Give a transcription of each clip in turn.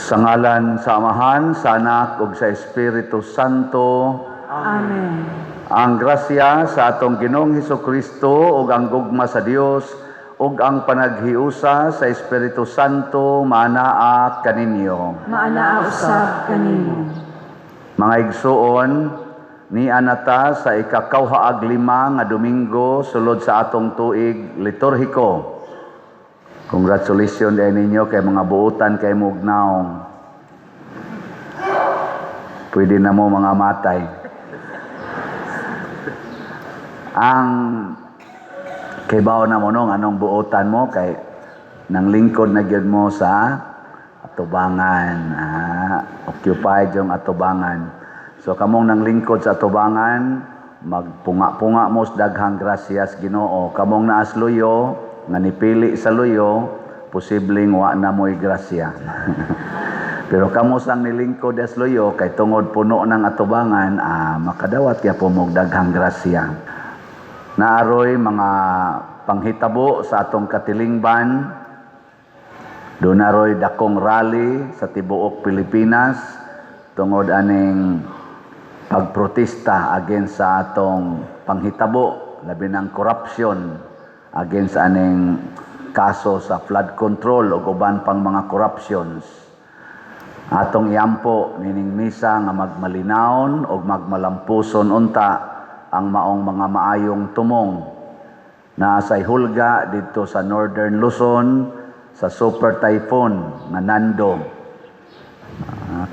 Sa ngalan sa Amahan, sa Anak ug sa Espiritu Santo. Amen. Ang grasya sa atong Ginoong Hesukristo ug ang gugma sa Dios ug ang panaghiusa sa Espiritu Santo maanaa kaninyo. Maanaa usab kanimo. Mga igsuon, niana ta sa ikakawhaag lima nga Domingo sulod sa atong tuig liturhiko. Congratulations din ninyo kay mga buutan kay mugnaong. Pwede na mo mga matay. Ang kibaw na mo nung anong buutan mo kay nang lingkod na gyud mo sa atubangan. Occupied yung atubangan. So kamong nang lingkod sa atubangan, magpunga-punga mo sa daghang grasiyas Ginoo. Kamong naas luyo, nga nipili sa luyo, posibleng wa na mo'y grasya. Pero kamo sang nilingkod as luyo, kay tungod puno ng atubangan, makadawat kaya po mo daghang grasya. Naaroy mga panghitabo sa atong katilingban, doon naroy dakong rally sa tibuok Pilipinas tungod aning pagprotesta against sa atong panghitabo, labi ng corruption against aning kaso sa flood control o uban pang mga corruptions. Atong iampo nining misa nga magmalinawon o magmalampuson unta ang maong mga maayong tumong na say hulga didto sa Northern Luzon sa super typhoon nga Nando.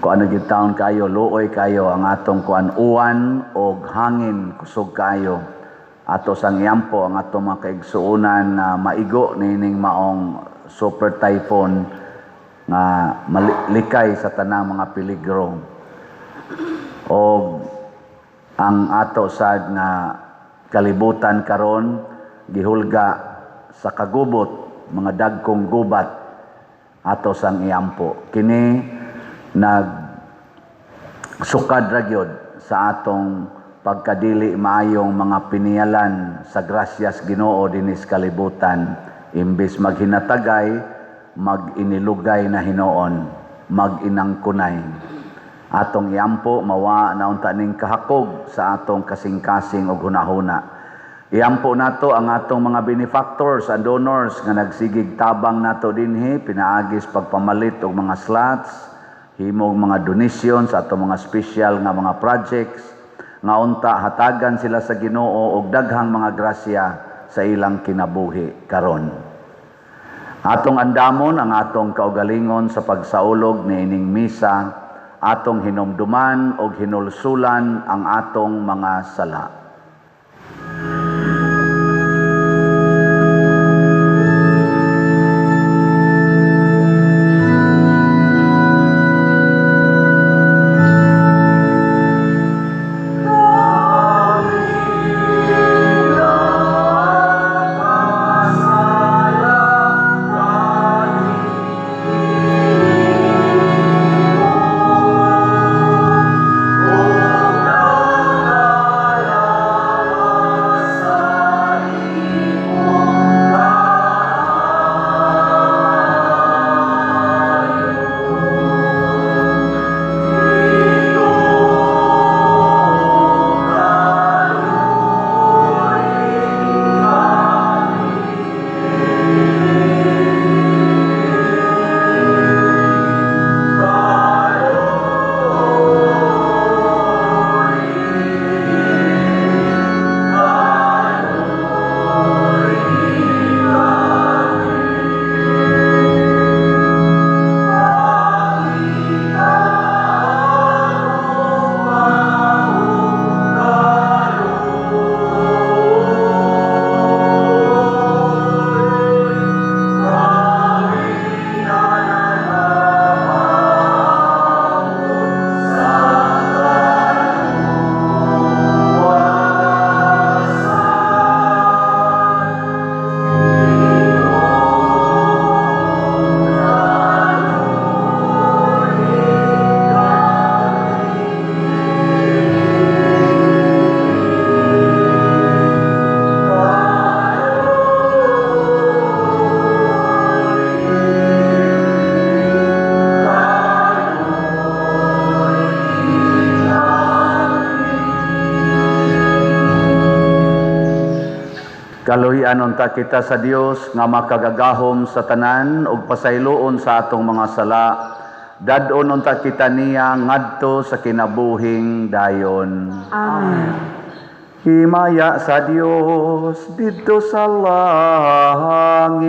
Kung ano gyud taon kayo, luoy kayo ang atong kuan uwan og hangin kusog kayo. Ato sang iampo ang atong mga kaigsuonan na maigo nining maong super typhoon nga malikay sa tanang mga peligro. O ang ato sad nga kalibutan karon gihulga sa kagubot, mga dagkong gubat, ato sang iampo. Kini nag sukad ra gyud sa atong pagkadili maayong mga piniyalan sa grasyas Ginoo dinis kalibutan. Imbis maghinatagay, mag-inilugay na hinoon, mag-inangkunay. Atong iampo mawa na unta ning kahakog sa atong kasing-kasing og hunahuna. Iampo nato ang atong mga benefactors and donors nga nagsigig tabang nato dinhi pinaagis pagpamalit og mga slots, himog mga donation sa atong mga special nga mga projects, nga unta hatagan sila sa Ginoo og daghang mga grasya sa ilang kinabuhi karon. Atong andamon ang atong kaugalingon sa pagsaulog niining misa, atong hinumduman og hinulsulan ang atong mga sala. Kaluhian unta kita sa Dios nga makagagahom sa tanan ug pasayloon sa atong mga sala. Dad-on unta kita niya ngadto sa kinabuhing dayon. Amen. Himaya sa Dios didto sa langit.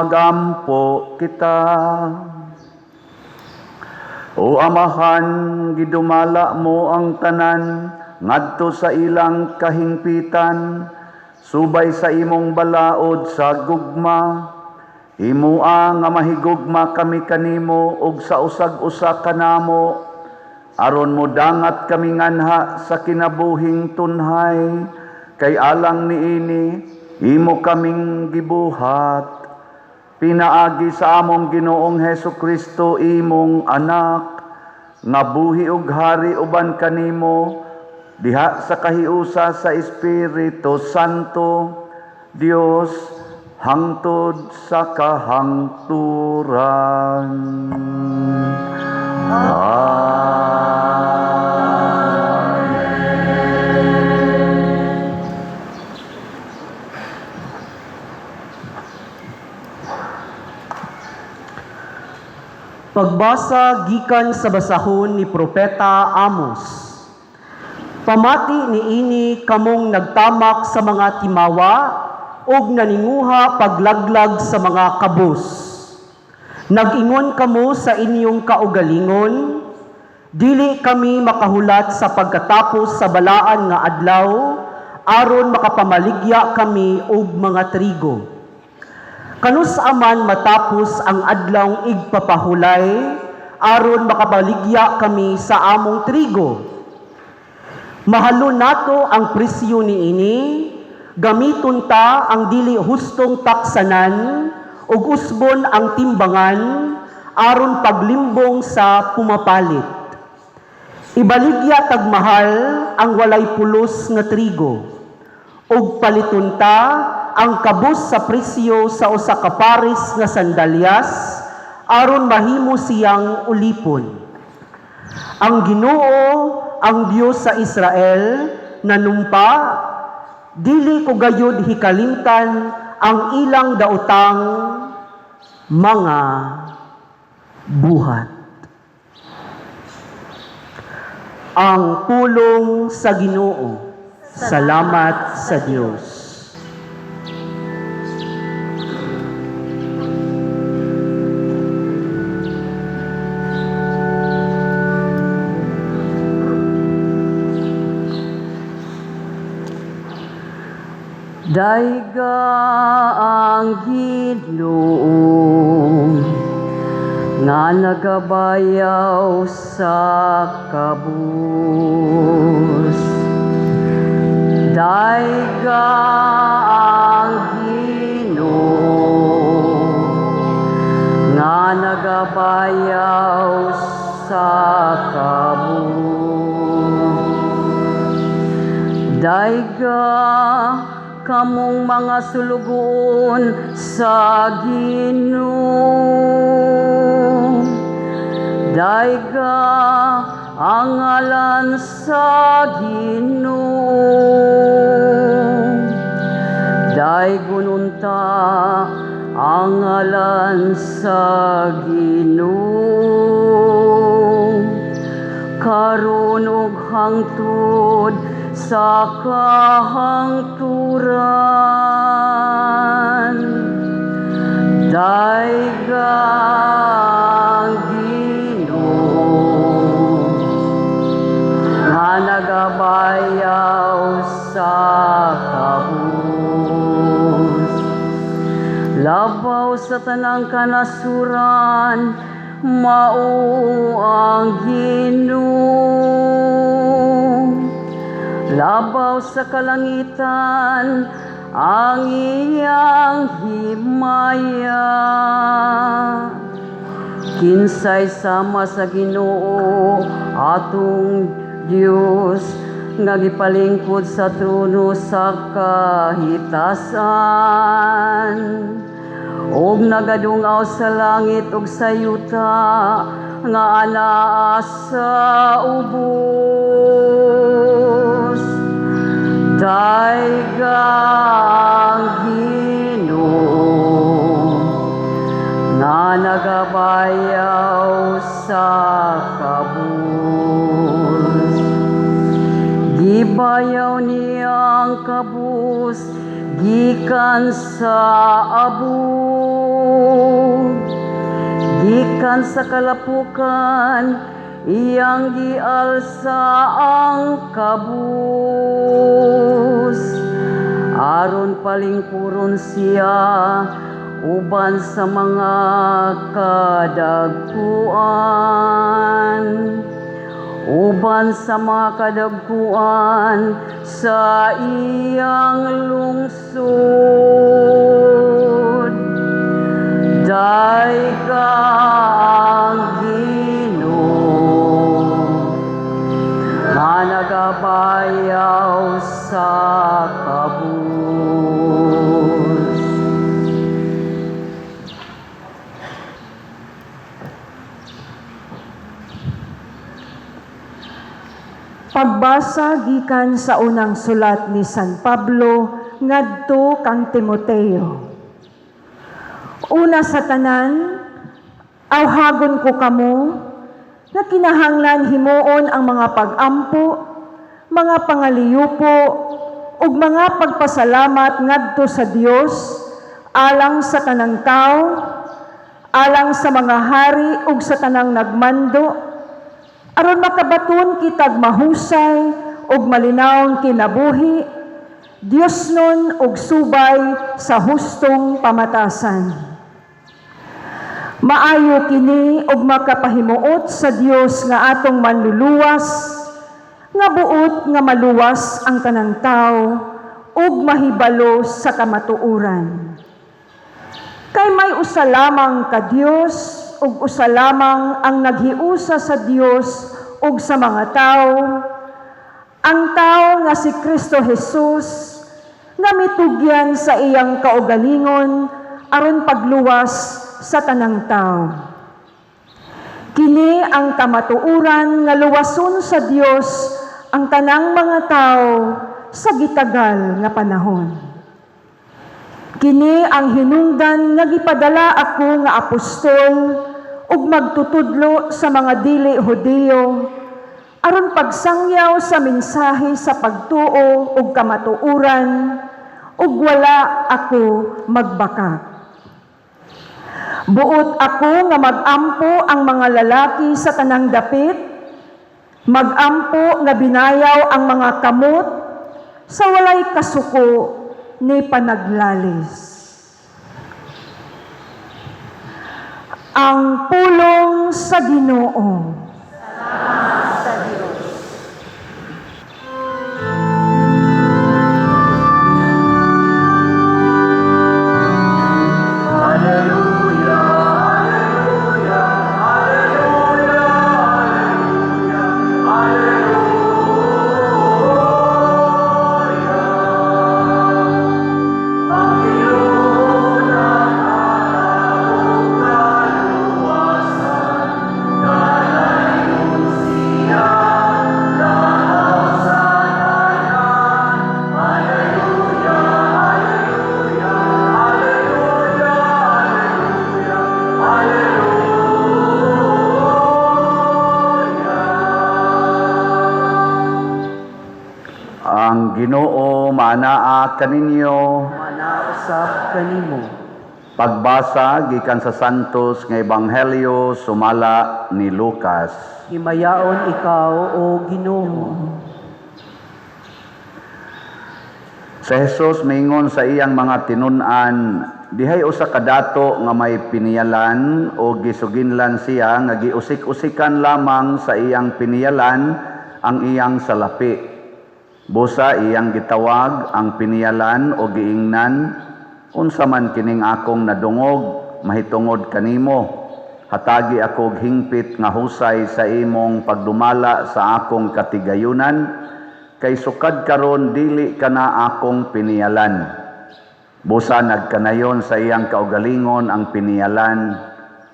Magampo kita. O Amahan, gidumala mo ang tanan ngadto sa ilang kahingpitan, subay sa imong balaod sa gugma. Himoa nga mahigugma kami kanimo ug sa usag-usa kanamo, aron modangat kami nganha sa kinabuhing tunhay, kay alang niini imo kaming gibuhat. Pinaagi sa among Ginoong Hesus Kristo, imong anak, nga buhi ug hari uban kanimo diha sa kahiusa sa Espiritu Santo, Dios, hangtod sa kahangturan. Amen. Pagbasa gikan sa basahon ni Propeta Amos. Pamati niini kamong nagtamak sa mga timawa ug naninguha paglaglag sa mga kabus. Nag-ingon kamo sa inyong kaugalingon, "Dili kami makahulat sa pagkatapos sa balaan nga adlaw aron makapamaligya kami og mga trigo. Kanus-a man matapos ang adlawng igpapahulay aron makabaligya kami sa among trigo? Mahalon nato ang presyo niini, gamiton ta ang dili hustong taksanan ug usbon ang timbangan aron paglimbong sa pumapalit. Ibaligya tag mahal ang walay pulos nga trigo ug paliton ta ang kabus sa presyo sa usa ka pares nga sandalyas aron mahimo siyang ulipon." Ang Ginoo, ang Dios sa Israel, nanumpa, "Dili ko gayud hikalimtan ang ilang daotang mga buhat." Ang pulong sa Ginoo. Salamat sa Dios. Dayga ang Ginoo nga nagabayaw sa kabus. Dayga ang Ginoo nga nagabayaw sa kabus. Dayga kamong mga sulugoon sa Ginoo. Dayga ang ngalan sa Ginoo. Daygon unta ang ngalan sa Ginoo. Karon ug hangtod sa kahangturan. Dayga ang Ginoo nga nagabayaw sa kabus. Labaw sa tanang kanasuran, mao ang Ginoo. Labaw sa kalangitan, ang iyang himaya. Kinsay sama sa Ginoo atong Dios nga gipalingkod sa trono sa kahitasan ug nagadungaw sa langit ug sa yuta nga anaa sa ubos. Dayga ang Ginoo nga nagabayaw sa kabus. Gibayaw niya ang kabus gikan sa abus. Gikan sa kalapukan, iyang gialsa ang kabus. Aron palingkuron siya uban sa mga kadagkuan. Uban sa mga kadagkuan sa iyang lungsod. Dayga ang Ginoo nga nagabayaw sa kabus. Pagbasa gikan sa unang sulat ni San Pablo ngadto kang Timoteo. Una sa tanan, awhagon ko kamo nga kinahanglan himuon ang mga pag-ampo, mga pangaliyupo, ug mga pagpasalamat ngadto sa Dios alang sa tanang tawo, alang sa mga hari ug sa tanang nagmando, aron makabaton kitag mahusay ug malinawong kinabuhi, Dios nun ug subay sa hustong pamatasan. Maayo kini ug makapahimuot sa Dios nga atong manluluwas, nga buot nga maluwas ang tanang tawo ug mahibalo sa kamatuoran. Kay may usa lamang ka Dios ug usa lamang ang naghiusa sa Dios ug sa mga tawo, ang tawo nga si Kristo Jesus, nga mitugyan sa iyang kaugalingon aron pagluwas sa tanang tawo. Kini ang kamatuoran nga luwason sa Dios ang tanang mga tawo sa gitagal nga panahon. Kini ang hinungdan nga gipadala ako nga apostol ug magtutudlo sa mga dili Hudiyo aron pagsangyaw sa mensahe sa pagtuo ug kamatuoran ug wala ako magbakak. Buot ako nga magampo ang mga lalaki sa tanang dapit, magampo nga binayaw ang mga kamot sa walay kasuko ni panaglalis. Ang pulong sa Ginoo. Sa Dios. Ang Ginoo maanaa kaninyo. Manausap kanimo. Pagbasa gikan sa Santos nga Ebanghelyo sumala ni Lucas. Himayaon ikaw, o Ginoo. Sa Jesus mingon sa iyang mga tinun-an, dihay usa ka dato nga may piniyalan o gisuginlan siya nga giusik-usikan lamang sa iyang piniyalan ang iyang salapi. Busa iyang gitawag ang piniyalan o giingnan, unsa man kining akong nadungog mahitungod kanimo. Hatagi ako og hingpit nga husay sa imong pagdumala sa akong katigayunan, kay sukad karon dili kana akong piniyalan. Busa nagkanayon sa iyang kaugalingon ang piniyalan,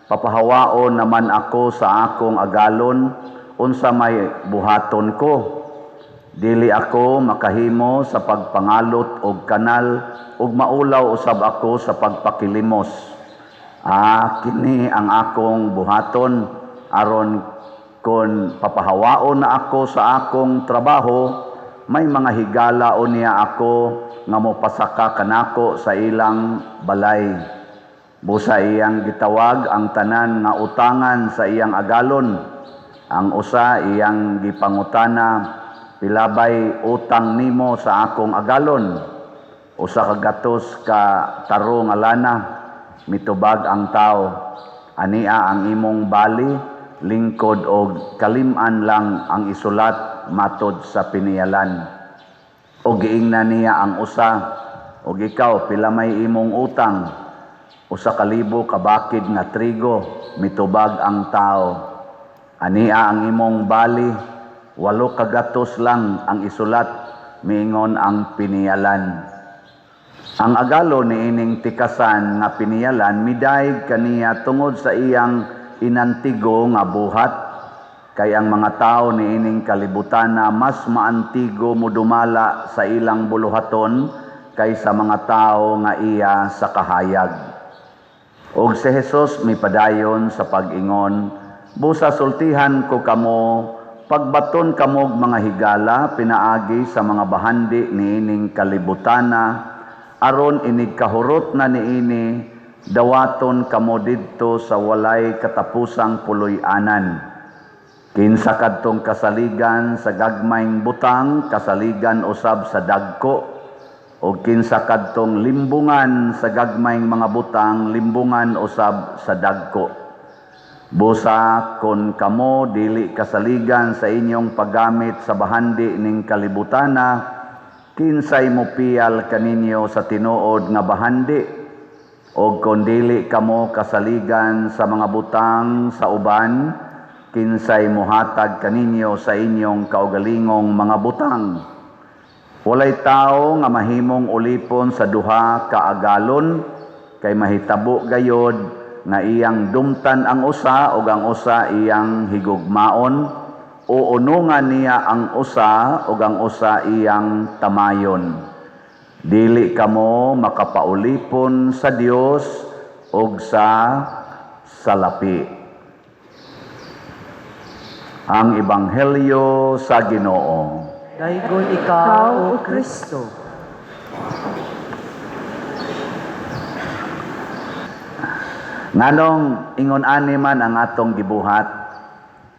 papahawaon naman ako sa akong agalon, unsa may buhaton ko. Dili ako makahimo sa pagpangalot og kanal, ug maulaw usab ako sa pagpakilimos. Kini ang akong buhaton, aron kon papahawaon na ako sa akong trabaho, may mga higala o niya ako nga mopasaka kanako sa ilang balay. Busa iyang gitawag ang tanan nga utangan sa iyang agalon. Ang usa iyang gipangutana, "Pila bay utang nimo sa akong agalon?" "100 ka taro nga lana," mitubag ang tao. "Ania ang imong bali, lingkod og kalim-an lang ang isulat matod sa piniyalan." O giingnan niya ang usa, "Og ikaw, pila may imong utang?" "1,000 ka bakid nga trigo," mitubag ang tao. "Ania ang imong bali, 800 lang ang isulat," miingon ang piniyalan. Ang agalo niining tikasan nga piniyalan midayeg kaniya tungod sa iyang inantigo nga buhat, kay ang mga tao niining kalibutan na mas maantigo modumala sa ilang buluhaton kaysa mga tao nga iya sa kahayag. Og si Jesus mipadayon sa pag-ingon, "Busa sultihan ko kamo, pagbaton kamog mga higala pinaagi sa mga bahandi niining kalibutana, aron inig kahurot na niini, dawaton kamo didto sa walay katapusang puloy-anan. Kinsa kadtong kasaligan sa gagmayng butang, kasaligan usab sa dagko, o kinsa kadtong limbungan sa gagmayng mga butang, limbungan usab sa dagko. Busa kon kamo dili kasaligan sa inyong paggamit sa bahandi ning kalibutana, kinsay mopiyal kaninyo sa tinuod nga bahandi? O kon dili kamo kasaligan sa mga butang sa uban, kinsay mohatag kaninyo sa inyong kaugalingong mga butang? Walay tao nga mahimong ulipon sa duha ka agalon, kay mahitabo gayod nga iyang dumtan ang usa ug ang usa iyang higugmaon, o unungan niya ang usa ug ang usa iyang tamayon. Dili kamo makapaulipon sa Dios ug sa salapi." Ang Ebanghelyo sa Ginoo. Daygon ikaw, O Kristo. Nganong ingon ani man ang atong gibuhat?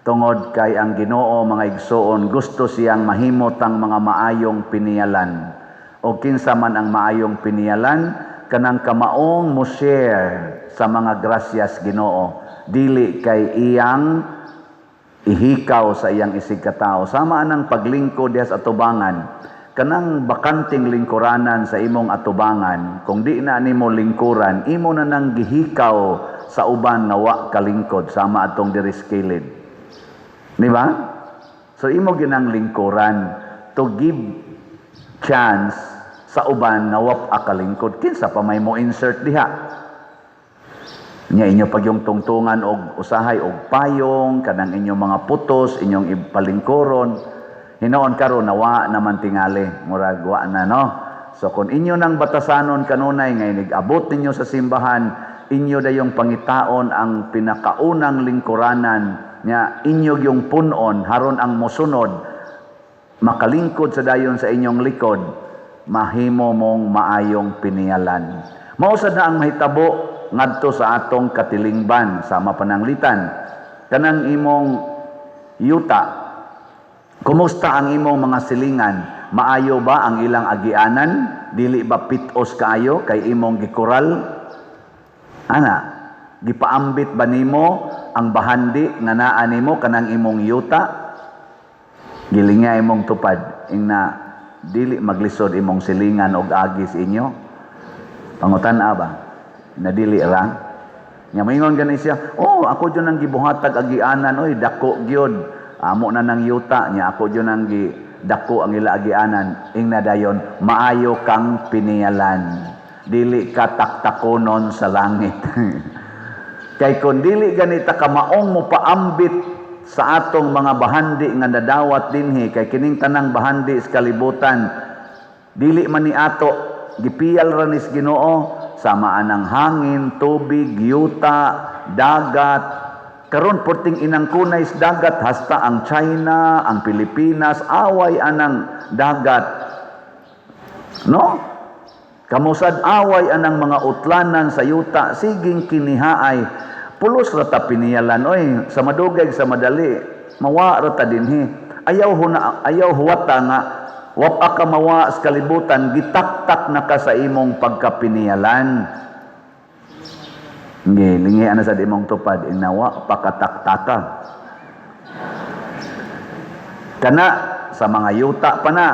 Tungod kay ang Ginoo, mga igsoon, gusto siyang mahimot ang mga maayong piniyalan. O kinsa man ang maayong piniyalan? Kanang kamaong mo share sa mga grasyas Ginoo, dili kay iyang ihikaw sa iyang isig katao. Sama anang paglingkod diha sa atubangan, kanang bakanting lingkuranan sa imong atubangan, kung di na nimo lingkuran, imo na nang gihikaw sa uban nga wa kalingkod, sama atong diri sa kilid. Di ba? So imo ginang lingkuran to give chance sa uban nga wa kalingkod. Kinsa pa may mo insert diha? Nya inyo pag yung tungtungan og usahay og payong, kanang inyong mga putos, inyong ipalingkuron. Hinoon karon nawa naman tingali, murag wa na, no. So kung inyo nang batasanon kanunay nga inig-abot ninyo sa simbahan, inyo dayong pangitaon ang pinakaunang lingkuranan nya inyo yung punon, haron ang mosunod makalingkod sa dayon sa inyong likod, mahimo mong maayong piniyalan. Mao sad na ang mahitabo ngadto sa atong katilingban sa pananglitan. Kanang imong yuta, kumusta ang imong mga silingan? Maayo ba ang ilang agianan? Dili ba pitos kaayo kay imong gikural? Ana, gipaambit ba nimo ang bahandi nga naa nimo, kanang imong yuta? Gilinga imong tupad ingna dili maglisod imong silingan og agi sa inyo. Pangutan-a ba na dili ra? Nya moingon gani siya, "Oh, ako jud ang gibuhatag agianan, oy, dako gyud. Amo na nang yuta nya, ako jud ang gi dako ang ila agianan." Ingna dayon, maayo kang piniyalan. Dili ka taktakonon sa langit. Kay kung dili ganita ka maong mo paambit sa atong mga bahandi nga nadawat dinhi, kay kining tanang bahandi sa kalibutan dili man ni ato, gipiyal ra nis Ginoo, sama anang hangin, tubig, yuta, dagat. Karon porting inangkunay sa dagat, hasta ang China, ang Pilipinas, away anang dagat. No? Kamo sad away anang mga utlanan sa yuta, siging kinihaay. Pulos ra ta piniyalan oy, sa madugay sa madali, mawa ra ta dinhi. Ayaw huna, ayaw huwata nga wa ka mawa sa kalibutan, gitaktak na ka sa imong pagkapiniyalan. Ngi, lingi ana sa imong tupad, inawa pakataktaka. Kana sa mga yuta pa na,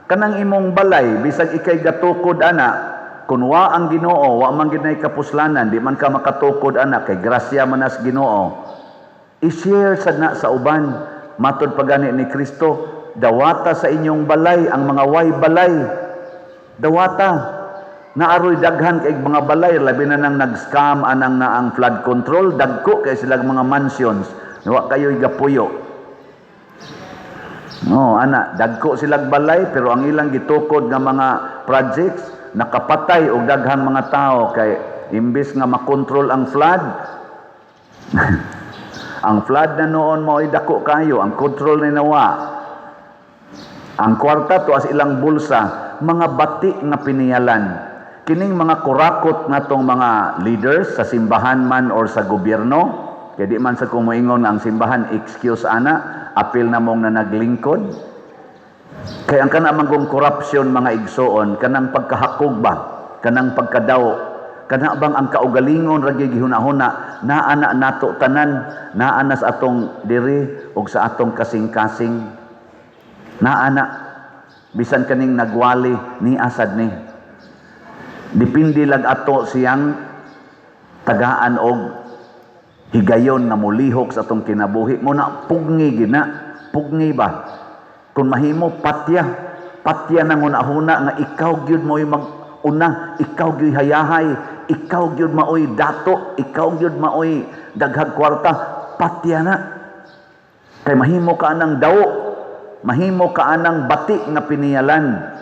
kanang imong balay, bisag ikay gatukod ana, kun wa ang Ginoo, wa man gid nay kapuslanan, di man ka makatukod ana kay grasya man as Ginoo. I-share sad na sa uban. Matod pa gani ni Kristo, dawata sa inyong balay ang mga way balay. Dawata. Naaroy daghan kay mga balay, labi na nang nag-scam anang na ang flood control, dagko kay sila mga mansions. Wa kayo'y gapuyo. No, ana, dagko silag balay pero ang ilang gitukod nga mga projects nakapatay og daghang mga tao kay imbis nga makontrol ang flood, ang flood na noon mao'y dako kayo, ang control ni nawa. Ang kwarta tuas ilang bulsa, mga bati nga piniyalan. Kining mga kurakot natong mga leaders sa simbahan man or sa gobyerno, kay di man sa kumuingon nga ang simbahan excuse ana, apil na mong na naglingkod. Kay ang kana man kong corruption, mga igsoon, kanang pagkahakog ba, kanang pagkadaw, kana bang ang kaugalingon ra gyud gihuna-huna, naa na nato tanan, naa na sa atong diri ug sa atong kasing-kasing. Naa na bisan kaning nagwali ni asad ni. Depende lag ato siyang tagaan og higayon nga molihok sa atong kinabuhi mo na pugni gina, pugni ba. Kung mahimo, patya, patya nang hunahuna nga ikaw gyud mo'y mag-una, ikaw gyud hayahay, ikaw gyud maoy dato, ikaw gyud maoy daghag kwarta, patya na. Kay mahimo ka anang dawo, mahimo ka anang bati nga piniyalan.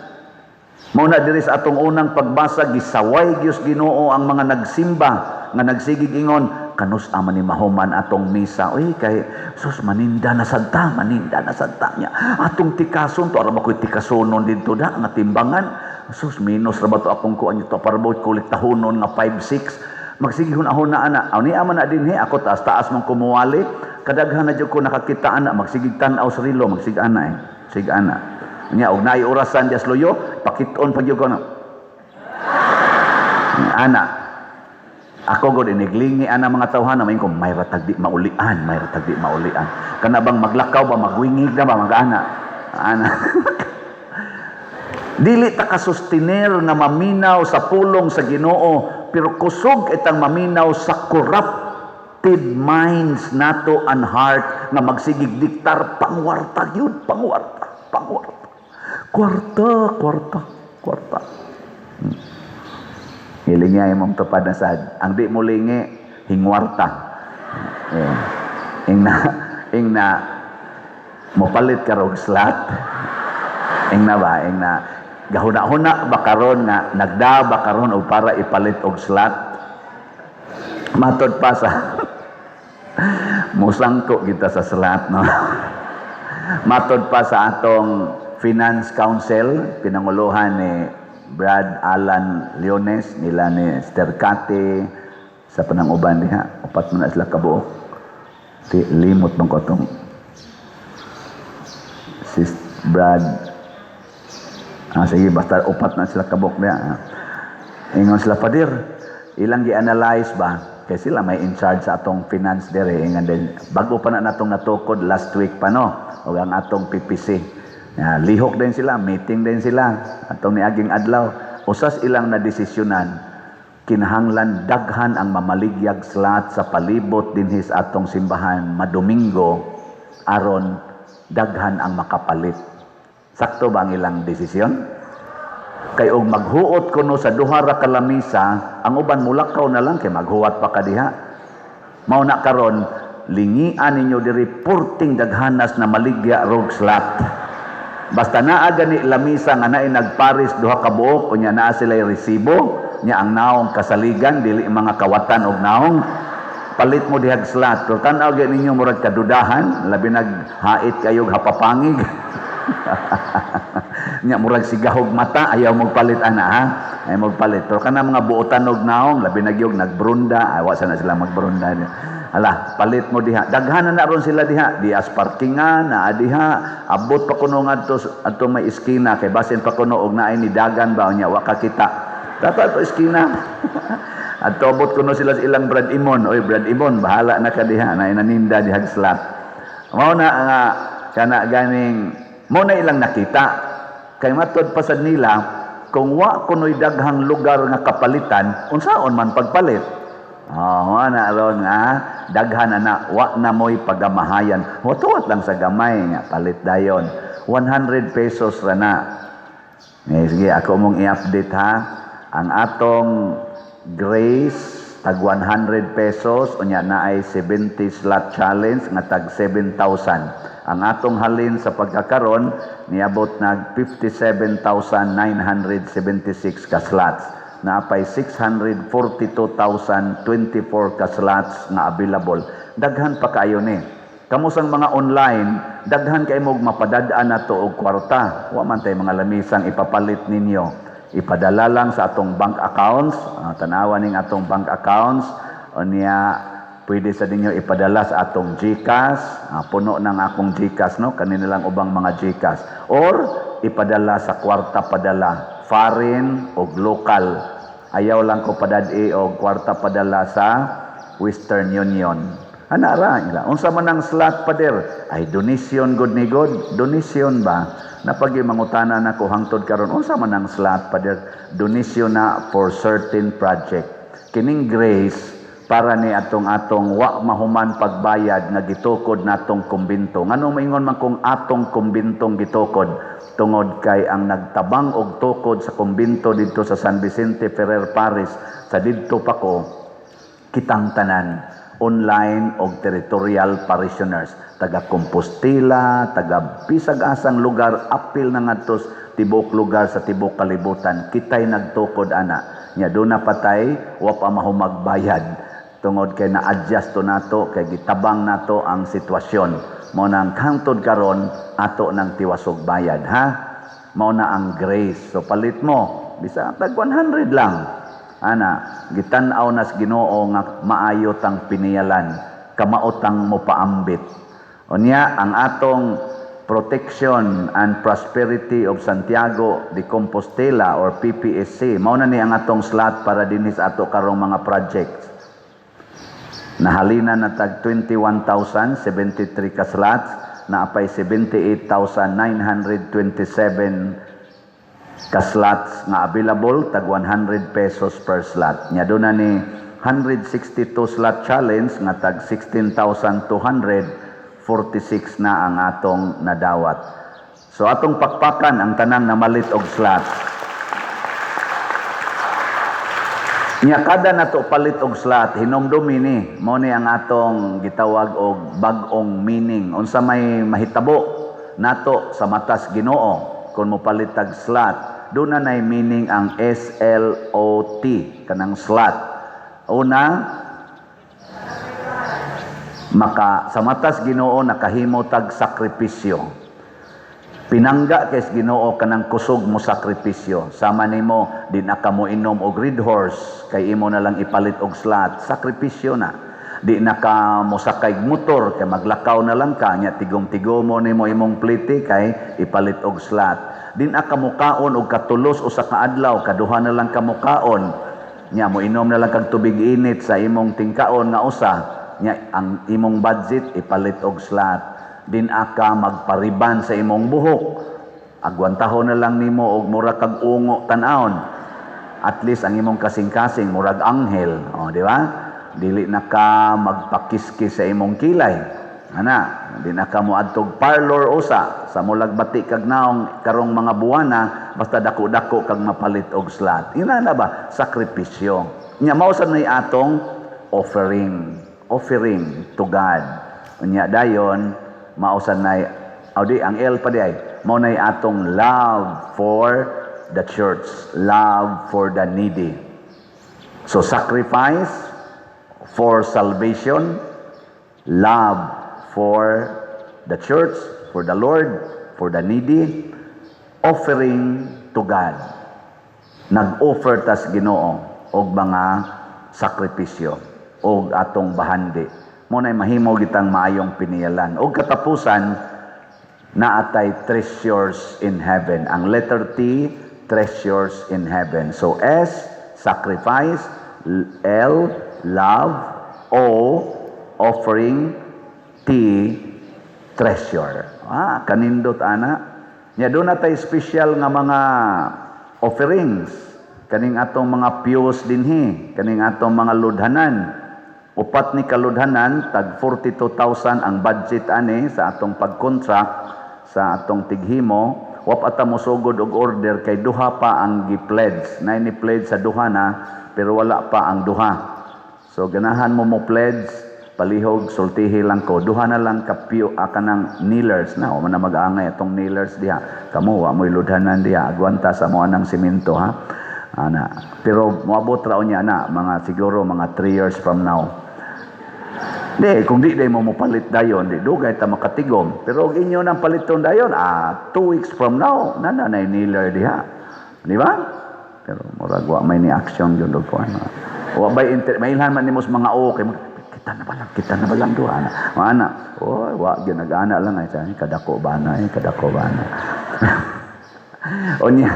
Mao na diri sa atong unang pagbasa, gisaway gyud Ginoo ang mga nagsimba nga nagsigig ingon, "Kanus ama ni mahuman atong misa oy, kay sus, maninda na sad ta, maninda na sad ta niya atong tikason to, ara ba ko'y tikasonon didto da nga timbangan, sus, minus ra ba to akong kuan to, para ba kolektahonon nga 5 6." Magsige hunahuna ana. Aw ni ama na dinhi ako, taas taas mong kumuwali, kadaghan na jud ko nakakita ana, magsigig tan-aw sa relo, magsig ana eh, sig ana nya og naay orasan dias luyo, pakit-on pag ko na ana. Ako god iniglingi ana mga tawhana, main ko may ratag di maulian, may ratag di maulian. Kana bang maglakaw ba, magwingig na ba, mag-ana. Ana. Dili ta kasustiner nga maminaw sa pulong sa Ginoo, pero kusog itang maminaw sa corrupted minds nato and heart nga magsigig diktar pangwarta gyud, pangwarta, pangwarta. Kwarta, kwarta, kwarta. Hiling niya imong tupad na sad. Ang di mo lingi, hingwarta. Eh, ing na, mopalit ka rog slot. Ing na ba, ing na, gahuna-huna ba karon nga, nagda ba karon og para ipalit og slot? Matod pa sa, musangko kita sa slot, no? Matod pa sa atong Finance Council, pinanguluhan ni Brad Alan Leones, nila ni Esther Kate, sa panang uban diha, upat man na sila kabuok. Ti, limot man ko atong sis Brad. Ah, sige, basta upat na sila kabuok diha. Ingon sila, "Padir," ilang gi-analyze ba, kay sila may in charge sa atong finance dire, ingon din, bago pa na natong natukod last week pa, no, o ang atong PPC. Ya, lihok din sila, meeting din sila atong niaging adlaw. Usas ilang nadesisyonan, kinahanglan daghan ang mamaligyag slot sa palibot dinhi sa atong simbahan madomingo aron daghan ang makapalit. Sakto ba ang ilang desisyon? Kay og maghuot kuno sa duha ra ka lamisa, ang uban mulakaw na lang kay maghuwat pa ka diha. Mao na karon lingian ninyo diri, purting daghanas na maligya rog slot. Basta naa gani lamisa nga naay nagparis duha ka buok, unya naa sila resibo, nya ang naong kasaligan dili mga kawatan og naong, palit mo dihag slot. Pero tan-aw gyud ninyo, murag kadudahan, labi naghait kayo hapapangig. Nya murag sigahog mata, ayaw magpalit ana ha. Ayaw magpalit. Pero kana mga buotan og naong, labi na gyud nagbrunda, ay wa sana sila magbrunda. Hala, palit mo diha. Daghan na ron sila diha. Diha sa parkingan, naa diha. Abot pa kuno ngadto adto may iskina kay basin pa kuno og naay ni dagan ba, unya wa ka kita. Dapat to iskina. At abot kuno sila sa ilang Brad Imon. "Oy, Brad Imon, bahala na ka diha." Na naninda diha slot. Mao na nga kana ganing mo na ilang nakita. Kay matod pa sad nila, kung wa kuno'y daghang lugar nga kapalitan, unsaon man pagpalit? Oh, mao na ron nga daghan ana, wa na mo'y pagamahayan. Watuwat lang sa gamay nga palit dayon. 100 pesos ra na. Eh, sige, ako mong i-update ha. Ang atong Grace tag 100 pesos, unya na ay 70 slot challenge nga tag 7,000. Ang atong halin sa pagkakaron niabot nag 57,976 ka slots. Naapay 642,024 ka slots nga available. Daghan pa kaayo ni. Kamo sang mga online, daghan kay mo mapadad-an nato og kwarta. Wa man tay mga lamisang ipapalit ninyo. Ipadala lang sa atong bank accounts, tanawa ning atong bank accounts, unya pwede sa ninyo ipadala sa atong GCash, puno ng akong GCash, no, kanina lang ubang mga GCash. Or ipadala sa kwarta padala, foreign o local. Ayaw lang ko padad-i og kwarta padala sa Western Union. Ana ra ila. Unsa man ang slot, pader? Ay, donation good ni God. Donation ba? Napagi mangutana nako hangtod karon, unsa man ang slot, pader? Donation na for certain project. Kining Grace para ni atong atong wa mahuman pagbayad nga gitukod natong kumbinto. Nganong maingon man kung atong kumbintong gitukod? Tungod kay ang nagtabang og tukod sa kumbinto didto sa San Vicente Ferrer Parish sa didto pa ko, kitang tanan, online og territorial parishioners, taga Compostela, taga bisag asang lugar, apil na ngadto tibuok lugar sa tibuok kalibutan, kitay nagtukod ana. Nya duna patay wa pa mahumagbayad tungod kay na-adjust to nato kay gitabang nato ang sitwasyon. Mao nang hangtod karon ato nang tiwasog bayad ha. Mao na ang Grace. So palit mo bisa tag 100 lang ana. Gitan-aw nas Ginoo nga maayo tang piniyalan, kamaotang mo paambit. Unya ang atong Protection and Prosperity of Santiago de Compostela or PPSC, mao na ni ang atong slot para dinhi sa ato karong mga projects. Nahalina na tag 21,073 ka slots, naapay 78,927 ka slots nga available, tag 100 pesos per slot. Nya doon na ni 162 slot challenge nga tag 16,246 na ang atong nadawat. So atong pakpakan ang tanang namalit og slot. Nya kada nato palit og slot, hinumdumi ni, mao ni ang atong gitawag og bag-ong meaning. Unsa may mahitabo nato sa matas Ginoo kung mopalit tag slot? Doon na nay meaning ang SLOT, kanang slot. Una, maka sa matas Ginoo nakahimo tag sakripisyo. Pinangga kay Ginoo kanang kusog mo sakripisyo. Sama nimo di na ka mo inom og Red Horse kay imo na lang ipalit og slot, sakripisyo na. Di na ka mosakay motor kay maglakaw na lang ka, nya tigom-tigomo nimo imong plite kay ipalit og slot. Di na ka mukaon og katulos usa ka adlaw, kaduha na lang ka mukaon. Nya mo inom na lang kag tubig init sa imong tingkaon nga usa, nya ang imong budget ipalit og slot. Din aka magpariban sa imong buhok. Agwantahon na lang nimo og mura kag ungo tan-awon. At least ang imong kasing-kasing murag anghel, o di ba? Dili na ka magpakiskis sa imong kilay. Ana, di na ka moadtog parlor usa sa mulag bati kag naong karong mga buwana, basta dako-dako kag mapalit og slot. Ina na ba sakripisyo. Nya mao sad nay atong offering, offering to God. Unya dayon mao sad nay di ang L pa di ay mao nay atong love for the church, love for the needy. So sacrifice for salvation, love for the church, for the Lord, for the needy, Offering to God. Nag-offer tas Ginoo og mga sakripisyo og atong bahandi. Mao nay mahimo gitang maayong piniyalan. Og katapusan, naatay treasures in heaven. Ang letter T, treasures in heaven. So S, sacrifice, L, love, O, offering, T, treasure. Ah, kanindot ana. Nya duna tay special nga mga offerings, kaning atong mga pews dinhi, kaning atong mga ludhanan. Upat ni kaludhanan, tag 42,000 ang budget ani sa atong pag-contract sa atong tighimo. Wa pa ta mosugod og order kay duha pa ang gi-pledge. Nay ni pledge sa duha na, pero wala pa ang duha. So ganahan mo mo pledge, palihog sultihi lang ko. Duha na lang ka pew, kanang kneelers na. Wa man na mag-angay atong kneelers diha. Kamo wa mo'y ludhanan diha. Agwanta sa mo anang simento, ha. Ana. Pero moabot ra unya na mga siguro mga 3 years from now. Di, kung di day mo mopalit dayon, di dugay ta makatigom. Pero og inyo nang paliton dayon, 2 weeks from now, nana na kneeler diha. Di ba? Pero murag wa may ni action gyud og kuan. Wa bay inter mailhan man nimo sa mga okay. Kita na ba lang, kita na ba lang duha na. Ana. Oh, wa gyud nag-ana lang ay kadako ba na eh, kadako ba na. Unya,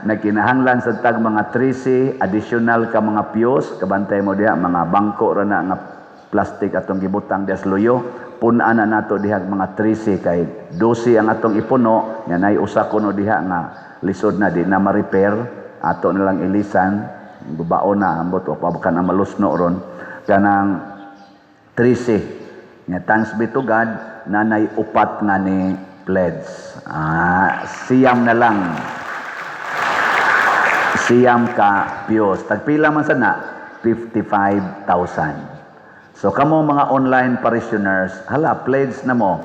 nagkinahanglan sa tag mga 13 additional ka mga pews, kabantay mo diha, mga bangko ra na nga plastic atong gibutang diha sa luyo. Pun-an na nato diha mga 13 kay 12 ang atong ipuno, nya nay usa kuno diha nga lisod na, di na ma-repair, ato na lang ilisan, babaon na ambot o pa na malusno ron. Kanang 13. Nya thanks be to God, nanay upat nga ni pledge. Ah, 9 na lang. 9 ka pews. Tagpila man sana? 55,000. So kamo mga online parishioners, hala, pledge na mo.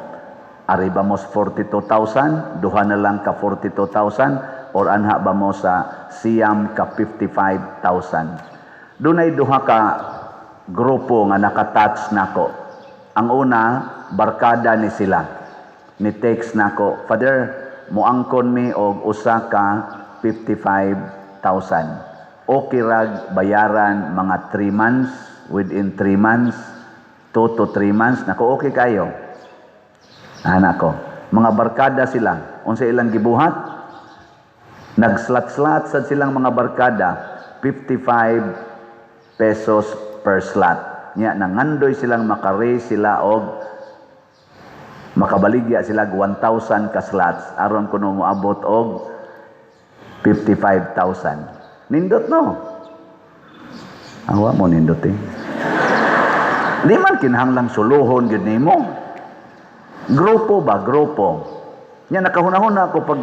Ari ba mo sa 42,000? Duha na lang ka 42,000 or anha ba mo sa 9 ka 55,000? Dunay duha ka grupo nga nakatouch nako. Ang una, barkada ni sila. Ni text nako, "Father, muangkon mi og usa ka 55,000. Okay rag bayaran mga 3 months, within 3 months, 2 to 3 months." Nako, okay kayo. Ana ko. Mga barkada sila. Unsa ilang gibuhat? Nag-slot-slot sad silang mga barkada, 55 pesos per slot. Nya nangandoy silang maka-raise sila og makabaligya sila og 1,000 ka slots aron kuno moabot og 55,000. Nindot, no? Awa mo nindot eh. Di man kinahanglang suluhon gyud nimo. Grupo ba, grupo. Nya nakahunahuna ako pag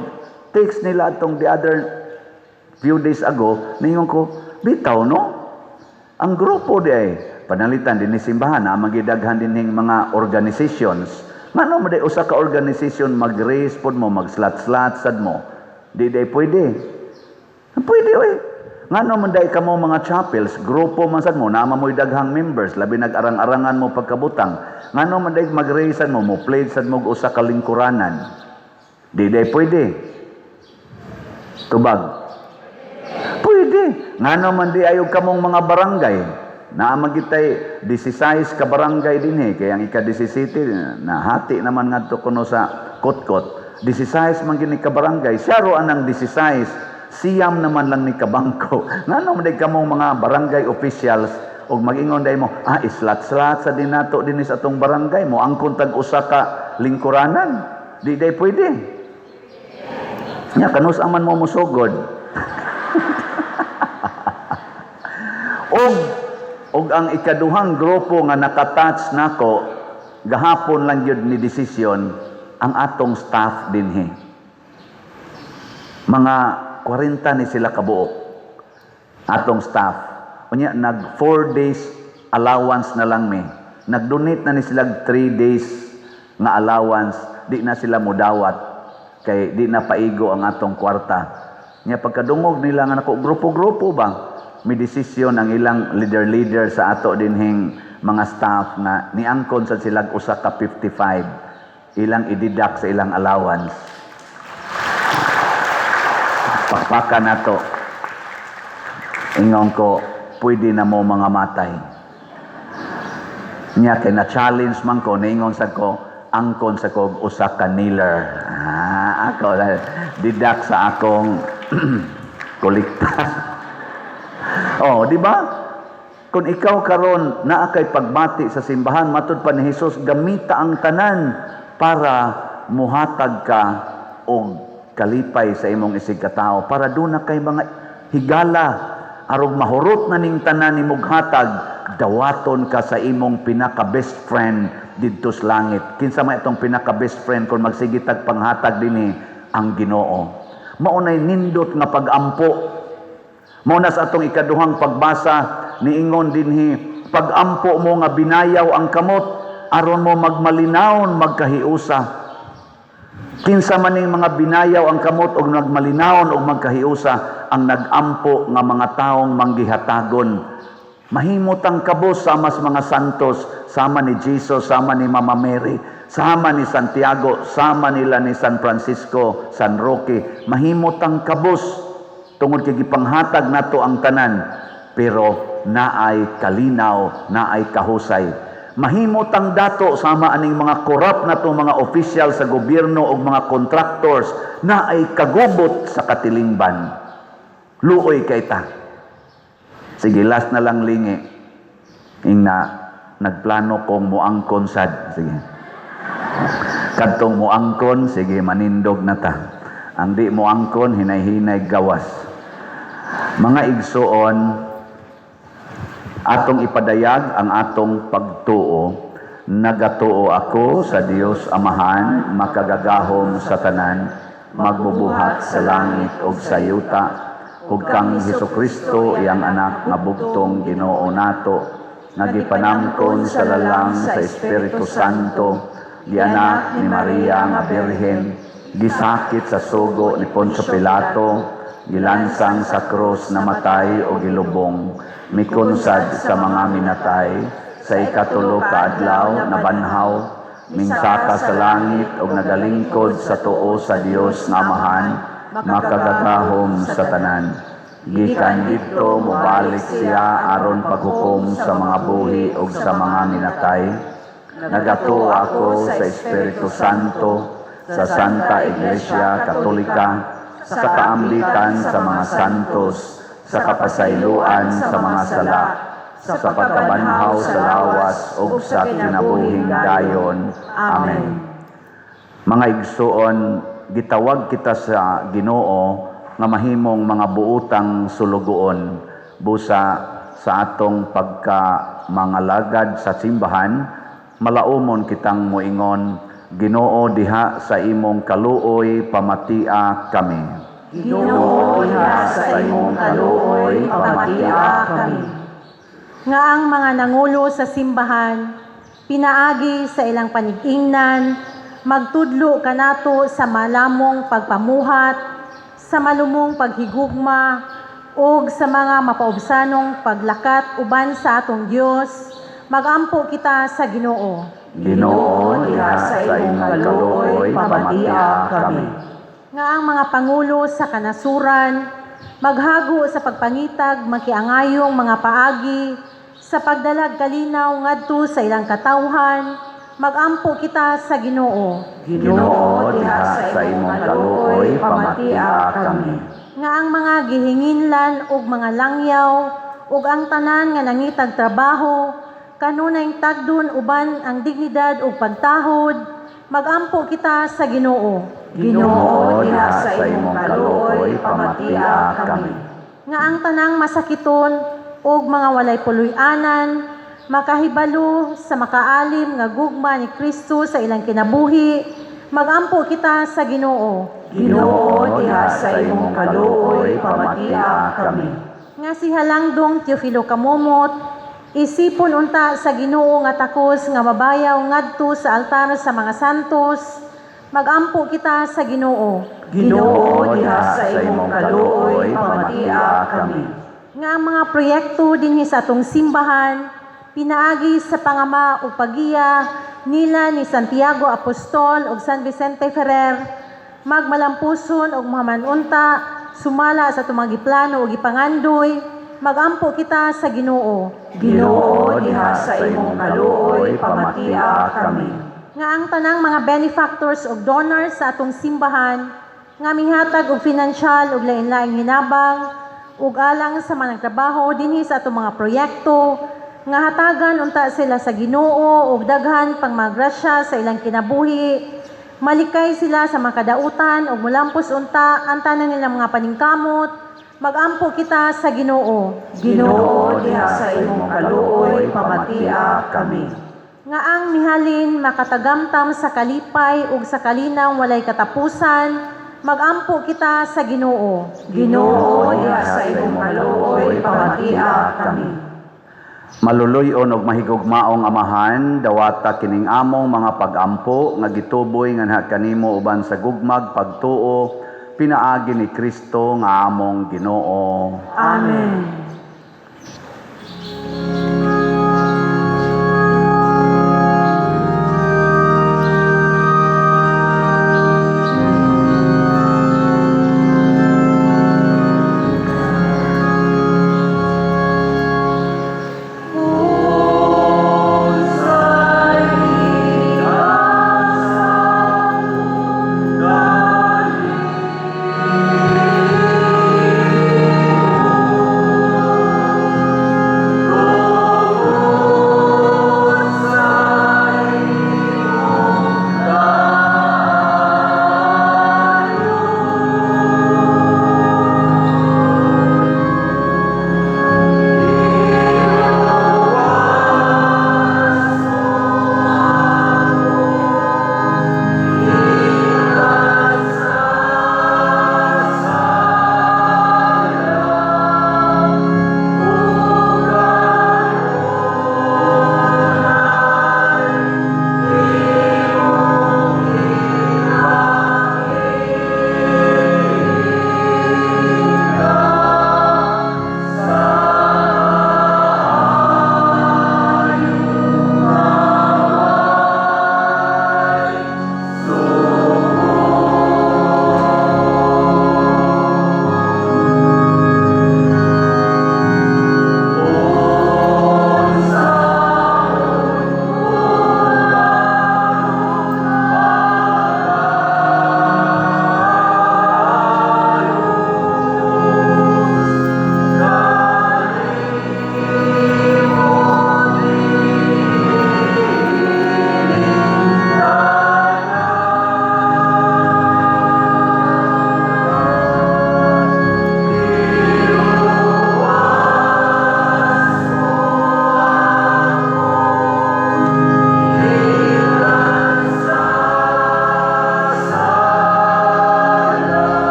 text nila atong the other few days ago, ningon ko, bitaw no? Ang grupo di ay panalitan din ni simbahan na magidaghan din ning mga organizations. Ngano mo di usa ka organization mag-raise pod mo, mag-slot-slot sad mo? Di day pwede. Pwede oy. Ngano man day kamo mga chapels, grupo man sad mo, naa mo'y daghang members, labi nag-arang-arangan mo pagkabutang. Ngano man day mag-raise sad mo, mo pledge sad mo og usa ka lingkuranan? Di day pwede. Tubag. Pwede. Ngano man di ayog kamong mga barangay? Naa man gitay 16 ka barangay dinhi, kay ang ika-17 nahati naman ngadto kuno sa Kotkot. 16 man gini ka barangay. Siya ro anang 16. 9 naman lang ni kabangko. Ngano man di kamong mga barangay officials og mag-ingon day mo, islat-slat sa dinato dinhi sa atong barangay mo, angkon tag usa ka lingkuranan? Di day pwede. Nya kanus man mo mosugod? Og ang ikaduhang grupo nga nakatouch nako gahapon lang gyud ni desisyon, ang atong staff dinhi. Mga 40 ni sila kabuok atong staff. Unya nag 4 days allowance na lang mi. Nag-donate na ni sila 3 days nga allowance, di na sila mudawat kay di na paigo ang atong kwarta. Nya pagkadungog nila nga nako grupo-grupo ba, may desisyon ang ilang leader-leader sa ato dinhing mga staff nga niangkon sa sila usa ka 55, ilang i-deduct sa ilang allowance. Pakpakan nato. Ingon ko, "Pwede na mo mga matay." Nya kay na-challenge man ko, niingon sa ko, angkon sa ko usa ka kneeler. Ah, ako deduct sa akong kolekta. Oh, di ba? Kung ikaw karon naa kay pagbati sa simbahan, matud pa ni Hesus, gamita ang tanan para muhatag ka og kalipay sa imong isig katao, para duna kay mga higala arog mahurot na ning tanan nimog hatag, dawaton ka sa imong pinaka best friend didto sa langit. Kinsa man itong pinaka best friend kung magsige tag panghatag dinhi? Ang Ginoo. Mao nay nindot nga pag-ampo. Mao na sa atong ikaduhang pagbasa, niingon dinhi, pag-ampo mo nga binayaw ang kamot aron mo magmalinawon magkahiusa. Kinsa man ning mga binayaw ang kamot og nagmalinawon og magkahiusa? Ang nag-ampo nga mga taong manggihatagon. Mahimot ang kabos sama sa mga santos, sama ni Jesus, sama ni Mama Mary, sama ni Santiago, sama nila ni San Francisco, San Roque. Mahimot ang kabos tungod kay gipanghatag nato ang tanan, pero naay kalinaw, naay kahusay. Mahimot ang dato sama aning mga corrupt nato mga official sa gobyerno o mga contractors, naay kagubot sa katilingban. Luoy kay ta. Sige, last na lang lingi. Ingna, nagplano kong muangkon sad. Sige. Kadtong muangkon, sige, manindog na ta. Ang di muangkon, hinay-hinay gawas. Mga igsuon, atong ipadayag ang atong pagtuo. Nagatuo ako sa Dios Amahan, makagagahom sa tanan, magbubuhat sa langit ug sa yuta, ug kang Hesukristo, iyang anak nga bugtong Ginoo nato, nga gipanangkon sa lalang sa Espiritu Santo, gianak ni Maria nga Birhen, gisakit sa sugo ni Poncio Pilato, gilansang sa krus, namatay o gilubong, mikunsad sa mga minatay, sa ikatulo ka adlaw nabanhaw, mingsaka sa langit ug nagalingkod sa tuo sa Dios nga Amahan, makagagahom sa tanan. Gikan didto mobalik siya aron paghukom sa mga buhi ug sa mga minatay. Nagatuo ako sa Espiritu Santo, sa Santa Iglesia Katolika, sa kaambikan sa mga santos, sa kapasayloan sa mga sala, sa pagkabanhaw sa lawas ug sa kinabuhing dayon. Amen. Mga igsuon, gitawag kita sa Ginoo nga mahimong mga buutang sulugoon. Busa sa atong pagka mga lagad sa simbahan, malaumon kitang moingon, "Ginoo, diha sa imong kaluoy, pamatia kami." Ginoo, diha sa imong kaluoy, pamatia kami. Nga ang mga nangulo sa simbahan, pinaagi sa ilang panigingnan, magtudlo kanato sa malamong pagpamuhat, sa malumong paghigugma, ug sa mga mapaubsanong paglakat uban sa atong Dios, magampo kita sa Ginoo. Ginoo, diha sa imong kaluoy, pamatia kami. Nga ang mga pangulo sa kanasuran maghago sa pagpangitag makiangayong mga paagi sa pagdalag kalinaw ngadto sa ilang katawhan, magampo kita sa Ginoo. Ginoo, diha sa imong kaluoy, pamatia kami. Nga ang mga gihinginlan ug mga langyaw ug ang tanan nga nangitag trabaho kanunay tagdon uban ang dignidad ug pagtahod, magampo kita sa Ginoo. Ginoo, diha sa imong kaluoy, pamatia kami. Nga ang tanang masakiton ug mga walay puloy-anan makahibalo sa makaalim nga gugma ni Kristo sa ilang kinabuhi, magampo kita sa Ginoo. Ginoo, diha sa imong kaluoy, pamatia kami. Nga si Halangdong Teofilo Camomot isipon unta sa Ginoo nga takos nga mabayaw ngadto sa altar sa mga santos, magampo kita sa Ginoo. Ginoo, diha sa imong kaluoy, pamatia kami. Nga ang mga proyekto dinhi sa atong simbahan, pinaagi sa pangama ug pagiya nila ni Santiago Apostol ug San Vicente Ferrer, magmalampuson ug mamanunta sumala sa atong mga giplano ug gipangandoy, magampo kita sa Ginoo. Ginoo, diha sa imong kaluoy, pamatia kami. Nga ang tanang mga benefactors ug donors sa atong simbahan nga mihatag og financial ug lain-laing hinabang ug alang sa mga nagtrabaho dinhi sa atong mga proyekto nga hatagan unta sila sa Ginoo og daghan pang mga grasya sa ilang kinabuhi, malikay sila sa mga kadautan ug mulampos unta ang tanan nilang mga paningkamot, magampo kita sa Ginoo. Ginoo, diha sa imong kaluoy, pamatia kami. Nga ang mihalin makatagamtam sa kalipay ug sa kalinang walay katapusan, magampo kita sa Ginoo. Ginoo, diha sa imong kaluoy, pamatia kami. Maluluy-on og mahigugmaong Amahan, dawata kining among mga pagampo nga gituboy nganha kanimo uban sa gugmag pagtuo pinaagi ni Kristo nga among Ginoo. Amen.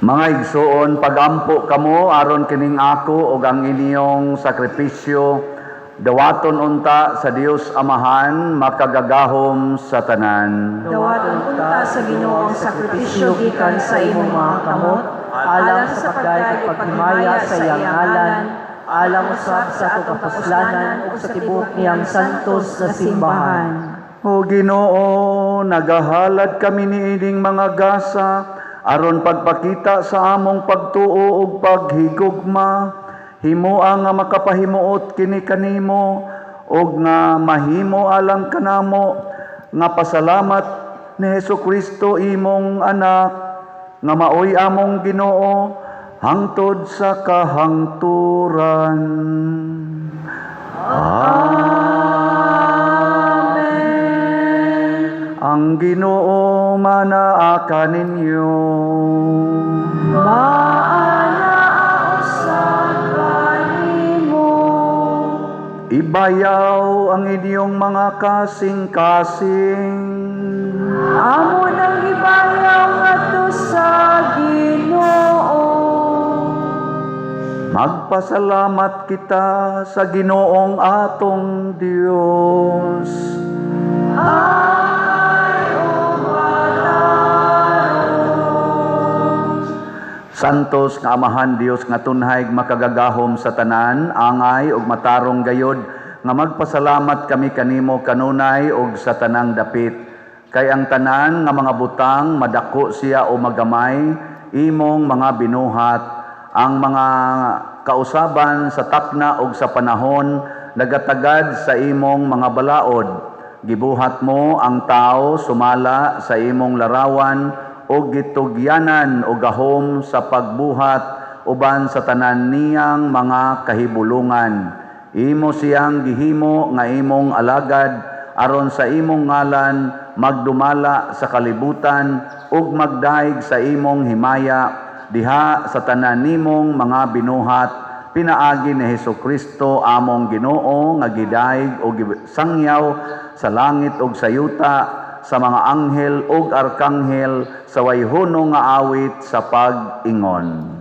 Mga igsuon, pagampo kamo aron kining ako ug ang inyong sakripisyo dawaton unta sa Dios Amahan makagagahom sa tanan. Dawaton unta sa Ginoo ang sakripisyo gikan sa imong mga kamot, alang sa pagdayeg ug paghimaya sa iyang ngalan, alang usab sa atong kapuslanan ug sa tibuok niyang santos na simbahan. O Ginoo, nagahalad kami niining mga gasa aron pagpakita sa among pagtuo ug paghigugma. Himoa nga makapahimuot kini kanimo ug nga mahimo alang kanamo nga pasalamat ni Hesukristo imong anak nga maoy among Ginoo hangtod sa kahangturan. Amen. Ang Ginoo manaa kaninyo. Maana Ibayaw ang inyong mga kasing-kasing. Amo nang gibayaw ngadto sa Ginoo. Magpasalamat kita sa Ginoong atong Dios. Ay, ug matarong. Santos nga Amahan Dios nga tunhay makagagahom sa tanan, angay ug matarong gayod nga magpasalamat kami kanimo kanunay ug sa tanang dapit. Kay ang tanan nga mga butang madako siya o magamay, imong mga binuhat, ang mga kausaban sa takna ug sa panahon nagatagad sa imong mga balaod. Gibuhat mo ang tao sumala sa imong larawan ug gitugyanan og gahom sa pagbuhat uban sa tanan niyang mga kahibulungan. Imo siyang gihimo nga imong alagad aron sa imong ngalan magdumala sa kalibutan ug magdayeg sa imong himaya diha sa tanan nimong mga binuhat, pinaagi ni Hesukristo among Ginoo, nga gidayeg og sangyaw sa langit ug sa yuta sa mga anghel ug arkanghel sa way hunong nga awit sa pag-ingon.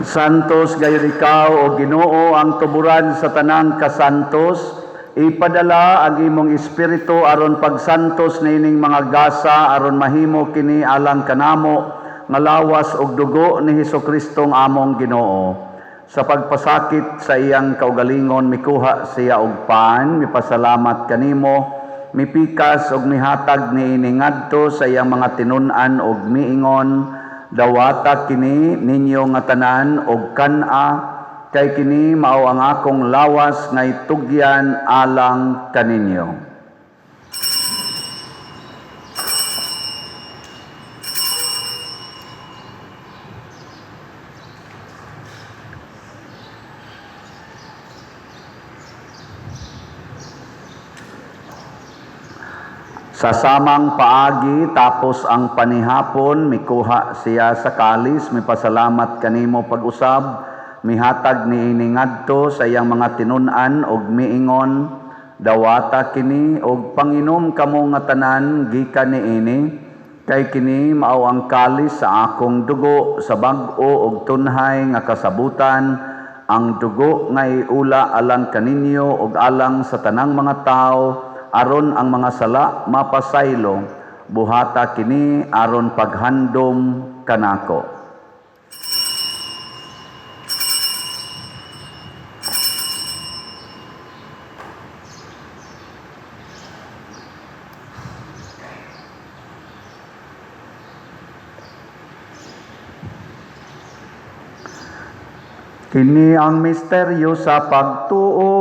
Santos gayud ikaw, o Ginoo, ang tuburan sa tanang kasantos. Ipadala ang imong espiritu aron pagsantos niining mga gasa, aron mahimo kini alang kanamo nga lawas ug dugo ni Hesus Kristong among Ginoo. Sa pagpasakit sa iyang kaugalingon, mikuha siya og pan, mipasalamat kanimo, mipikas ug mihatag niini ngadto sa iyang mga tinun-an ug miingon: "Dawata kini ninyo nga tanan og kan-a, kay kini mao ang akong lawas nga itugyan alang kaninyo." Sa samang paagi, tapos ang panihapon, mikuha siya sa kalis, mipasalamat kanimo pag-usab, mihatag niini ngadto sa iyang mga tinun-an ug miingon: "Dawata kini og panginom kamo nga tanan gikan niini, kay kini mao ang kalis sa akong dugo sa bag-o ug tunhay nga kasabutan. Ang dugo nga iula alang kaninyo ug alang sa tanang mga tawo aron ang mga sala mapasaylo. Buhata kini aron paghandom kanako. Kini ang misteryo sa pagtuo.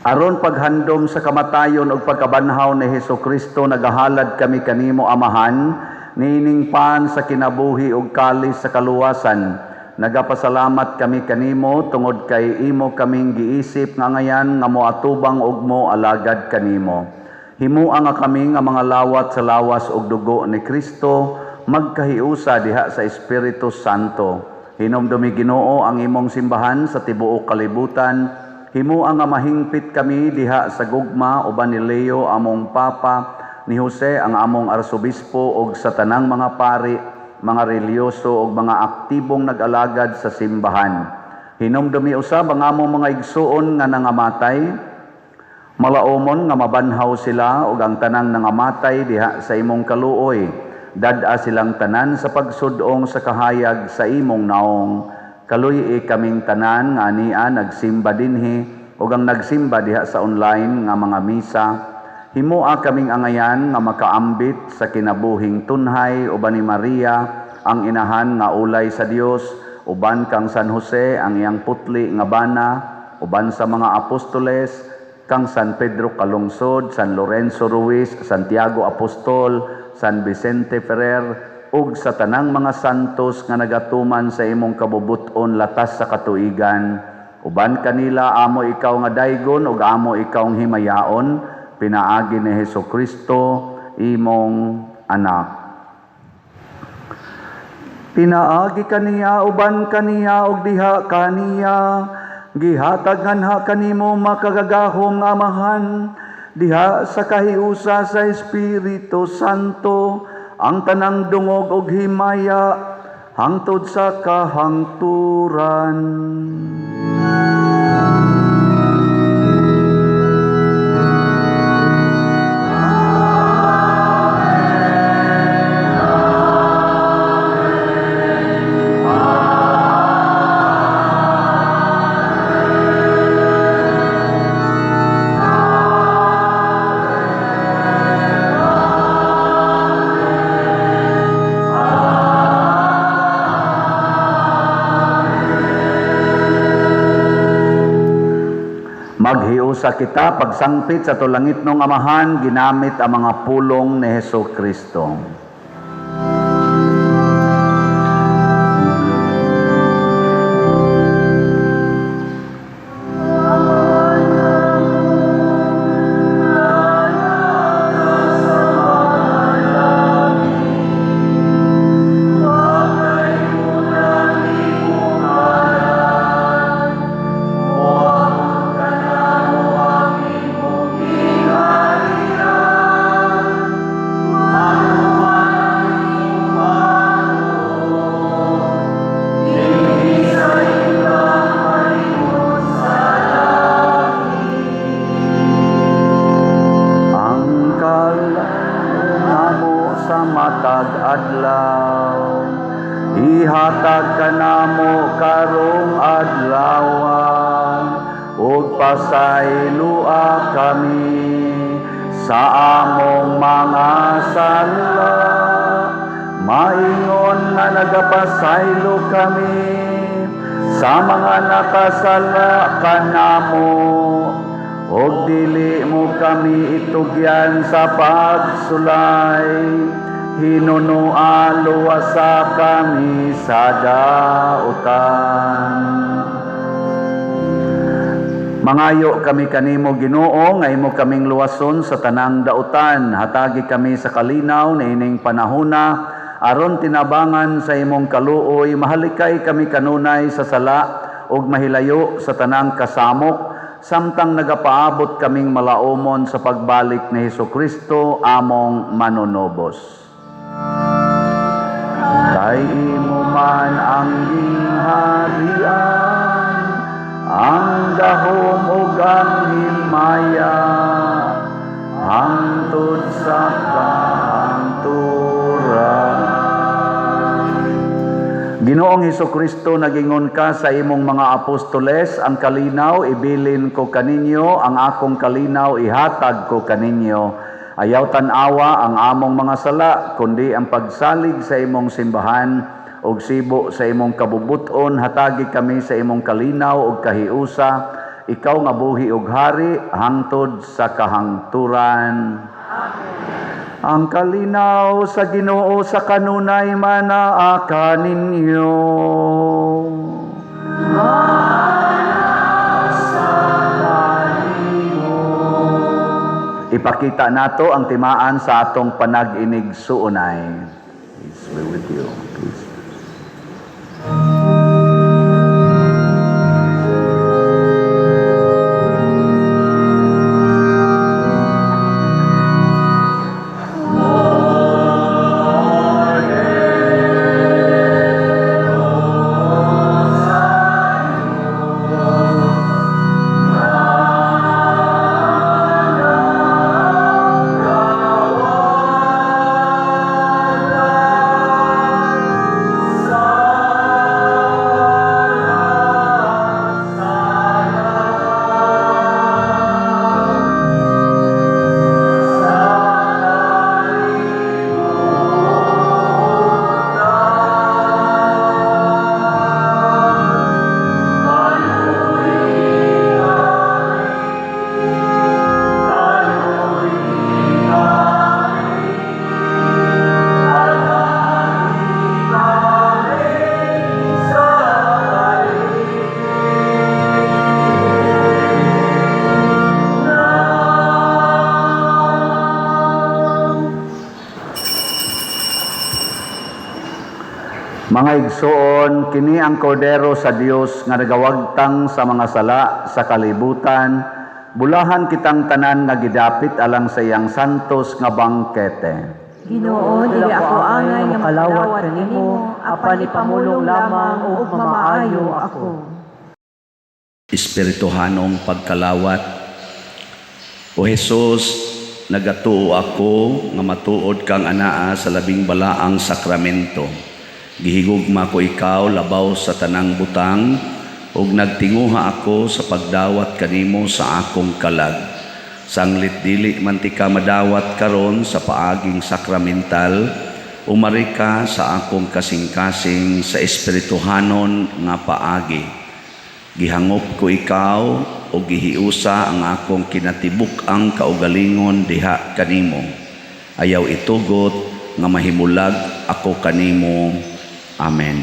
Aron paghandom sa kamatayon ug pagkabanhaw ni Hesukristo, nagahalad kami kanimo, Amahan, niining pan sa kinabuhi ug kalis sa kaluwasan. Nagapasalamat kami kanimo tungod kay imo kaming giisip nga ngayan nga moatubang ug mo alagad kanimo. Himua nga kami nga mga lawat sa lawas ug dugo ni Kristo magkahiusa diha sa Espiritu Santo. Hinumdumi, Ginoo, ang imong simbahan sa tibuok kalibutan. Himua nga mahingpit kami diha sa gugma uban ni Leo among Papa, ni Jose ang among arsobispo ug sa tanang mga pari, mga relihiyoso ug mga aktibong nag-alagad sa simbahan. Hinumdumi usab ang among mga igsuon nga nangamatay, malaumon nga mabanhaw sila ug ang tanang nangamatay diha sa imong kaluoy. Dad-a silang tanan sa pagsud-ong sa kahayag sa imong naong. Kaluy-i kaming tanan nga ania nagsimba dinhi ug ang nagsimba diha sa online nga mga misa. Himua kaming angayan nga makaambit sa kinabuhing tunhay uban ni Maria ang inahan nga ulay sa Dios, uban kang San Jose ang iyang putli nga bana, uban sa mga apostoles, kang San Pedro Calungsod, San Lorenzo Ruiz, Santiago Apostol, San Vicente Ferrer, ug sa tanang mga santos nga nagatuman sa imong kabubut-on latas sa katuigan. Uban kanila amo ikaw nga daygon ug amo ikaw himayaon, pinaagi ni Hesukristo imong anak. Pinaagi kaniya, uban kaniya ug diha kaniya, gihatag nganha kanimo makagagahom nga Amahan diha sa kahiusa sa Espiritu Santo ang tanang dungog ug himaya hangtod sa kahangturan. Maghiusa kita pagsangpit sa tulangitnong Amahan ginamit ang mga pulong ni Hesukristo. Ang namo sa matag adlaw, ihatag kanamo karong adlaw, ug pasayloa kami sa among mga sala, maingon nga nagapasaylo kami sa mga nakasala kanamo, ug dili mo kami itugyan sa pagsulay, hinunoa luwasa kami sa dautan. Mangayo kami kanimo, Ginoo, nga imo kaming luwason sa tanang dautan. Hatagi kami sa kalinaw niining panahona aron tinabangan sa imong kaluoy mahalikay kami kanunay sa sala ug mahilayo sa tanang kasamok samtang nagapaabot kaming malaumon sa pagbalik ni Hesus Kristo among manunubos. Kay imo man ang gingharian, ang gahom ug ang himaya, hangtod sa kahangturan. Ginoong Hesus Kristo, nagingon ka sa imong mga apostoles, "Ang kalinaw ibilin ko kaninyo, ang akong kalinaw ihatag ko kaninyo." Ayaw tan-awa ang among mga sala, kundi ang pagsalig sa imong simbahan ug sibo sa imong kabubuton, hatagi kami sa imong kalinaw ug kahiusa, ikaw nga buhi ug hari hangtod sa kahangturan. Ang kalinaw sa Ginoo sa kanunay manaa kaninyo. Sa kanimo. Ipakita nato ang timaan sa atong panag-inigsuonay. Peace be with you. Peace. Mga igsoon, kini ang kordero sa Dios nga nagawagtang sa mga sala sa kalibutan. Bulahan kitang tanan nga gidapit alang sa iyang santos nga bangkete. Ginoo, dili ako angay nga makalawat makalawat kanimo, kanimo, apan ipamulong lamang ug mamaayo ako. Espirituhanong pagkalawat. O Jesus, nagatuo ako nga matuod kang anaa sa labing balaang sakramento. Gihigugma ko ikaw labaw sa tanang butang ug nagtinguha ako sa pagdawat kanimo sa akong kalag. Sanglit dili man tika madawat karon sa paaging sakramental, umari ka sa akong kasing-kasing sa espirituhanon nga paagi. Gihangop ko ikaw o gihiusa ang akong kinatibuk-ang kaugalingon diha kanimo. Ayaw itugot nga mahimulag ako kanimo. Amen.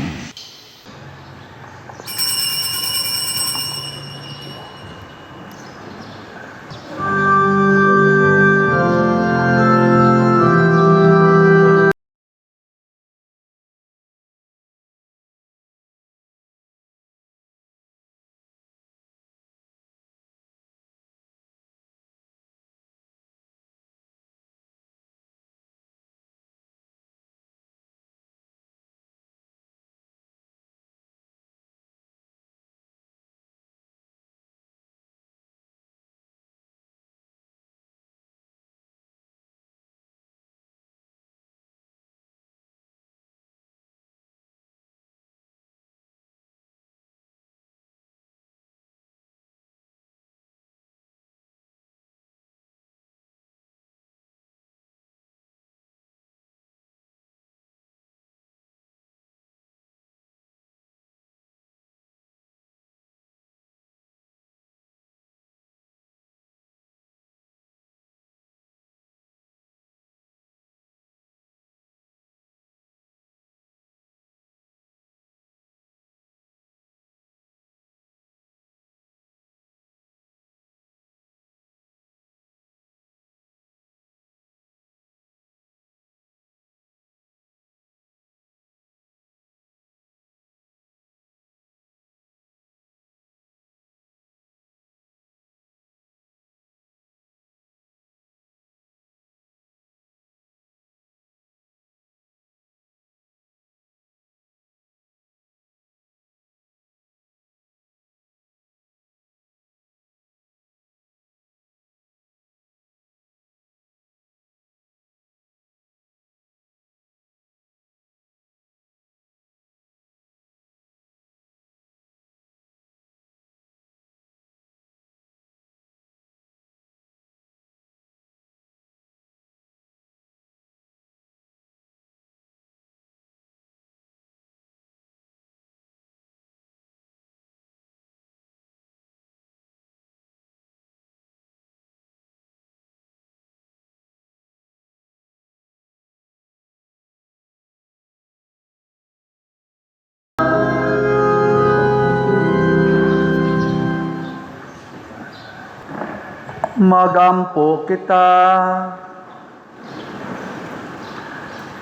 Magampo kita.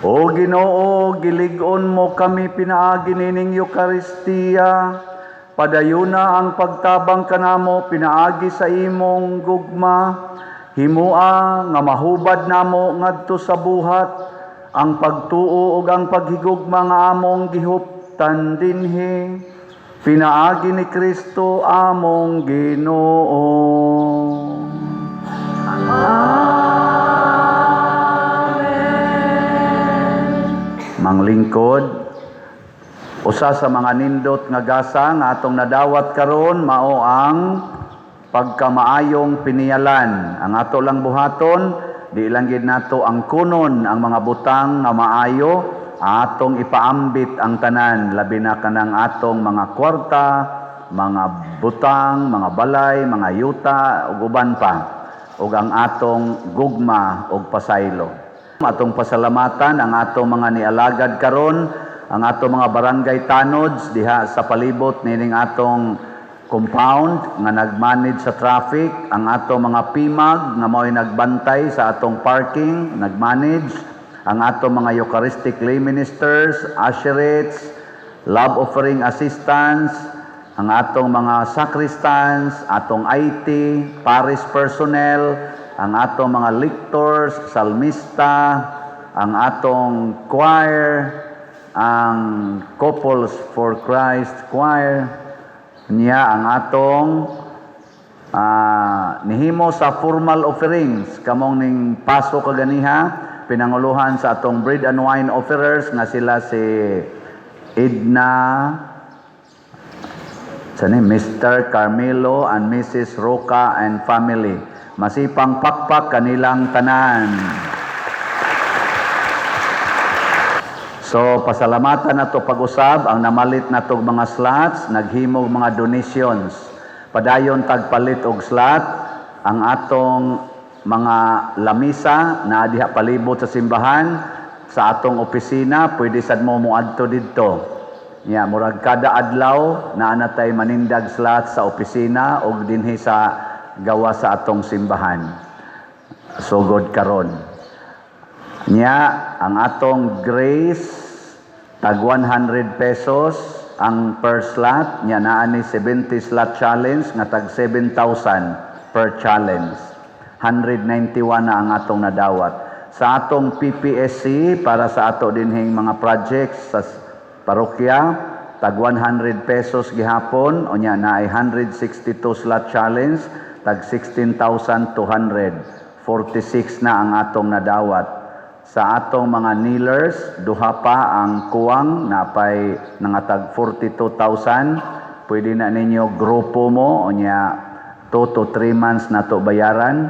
O Ginoo, gilig-on mo kami pinaagi nining Eukaristiya. Padayuna ang pagtabang kanamo pinaagi sa imong gugma. Himua nga mahubad namo ngadto sa buhat ang pagtuo ug ang paghigugma nga among gihuptan dinhi. Pinaagi ni Kristo among Ginoo. Manglingkod, usa sa mga nindot nga gasa nga atong nadawat karon mao ang pagkamaayong piniyalan. Ang ato lang buhaton, di lang gid nato ang kunon ang mga butang nga maayo, atong ipaambit ang tanan, labi na kanang atong mga kwarta, mga butang, mga balay, mga yuta ug uban pa, ug ang atong gugma ug pasaylo. Atong pasalamatan ang atong mga nialagad karon, ang atong mga barangay tanods diha sa palibot nining atong compound nga nagmanage sa traffic, ang atong mga PIMAG nga mao'y nagbantay sa atong parking, nagmanage, ang atong mga Eucharistic lay ministers, usherates, love offering assistants, ang atong mga sacristans, atong IT, parish personnel, ang atong mga lectors, salmista, ang atong choir, ang Couples for Christ Choir, niya ang atong nihimo sa formal offerings kamong ning paso kaganiha, pinanguluhan sa atong bread and wine offerers nga sila si Edna sani, Mr. Carmelo and Mrs. Roca and family. Masipang pakpak kanilang tanan. So pasalamatan nato pag-usab ang namalit natog mga slots, naghimog mga donations. Padayon tagpalit og slot ang atong mga lamisa na diha palibot sa simbahan, sa atong opisina, pwede sad mo moadto didto. Nya murag kada adlaw naa na tay manindag slot sa opisina og dinhi sa gawa sa atong simbahan. Sugod karon. Nya ang atong grace tag 100 pesos ang per slot, nya naa ni 70 slot challenge nga tag 7,000 per challenge. 191 na ang atong nadawat. Sa atong PPSC para sa ato dinhing mga projects sa parokya, tag 100 pesos gihapon, unya naay 162 slot challenge tag 16,246 na ang atong nadawat. Sa atong mga kneelers, duha pa ang kuwang, napay nangatag 42,000. Pwede na ninyo grupo mo, unya 2 to 3 months na to bayaran,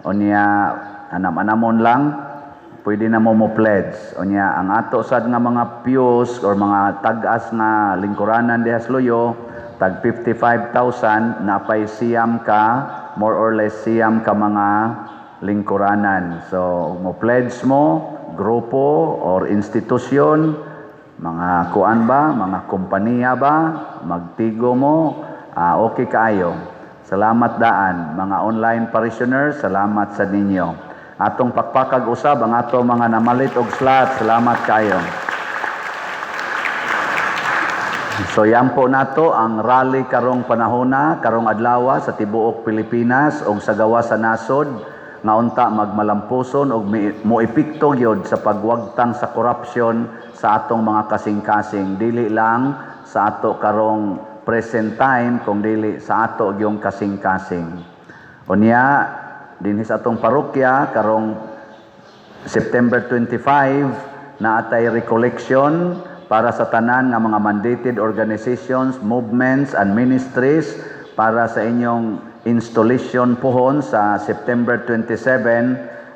unya anam-anamon lang, pwede na mo mo pledge. Unya ang ato sad nga mga pews or mga tag-as nga lingkuranan diha sa Luyo, tag 55,000, napay siyam ka, more or less siyam ka mga lingkuranan. So, mo pledge mo, grupo or institusyon, mga kuan ba, mga kompanya ba, magtigo mo, okay kaayo. Salamat daan, mga online parishioners, salamat sa ninyo. Atong pakpakag usab ang ato mga namalit og slot, salamat kayo. So yan po nato ang rally karong panahona, karong adlaw sa tibuok Pilipinas og sa gawas sa nasod nga unta magmalampuson og moepekto gyud sa pagwagtang sa korupsyon sa atong mga kasing-kasing, dili lang sa ato karong present time kung dili sa ato gyung kasing-kasing. Unya dinhi sa atong parokya karong September 25 na atay recollection para sa tanan nga mga mandated organizations, movements and ministries para sa inyong installation pohon sa September 27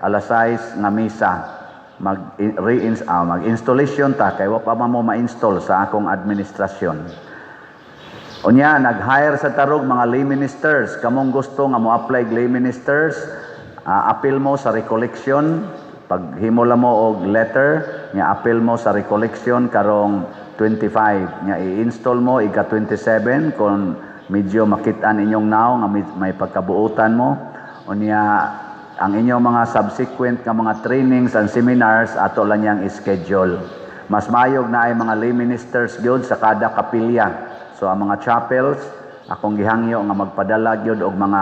alas 6 nga misa. Mag-installation ta kay wa pa man mo ma-install sa akong administrasyon. Unya nag-hire sa tarog mga lay ministers. Kamong gusto nga mo-apply lay ministers, appeal mo sa recollection. Paghimo lang mo og letter, nya appeal mo sa recollection karong 25. Nya i-install mo ika 27 kung medyo makit-an inyong naong nga may pagkabuotan mo. Unya ang inyong mga subsequent nga mga trainings and seminars, ato lang niyang schedule. Mas mayog na ay mga lay ministers gyud sa kada kapilya. So ang mga chapels, akong gihangyo nga magpadala gyud og mga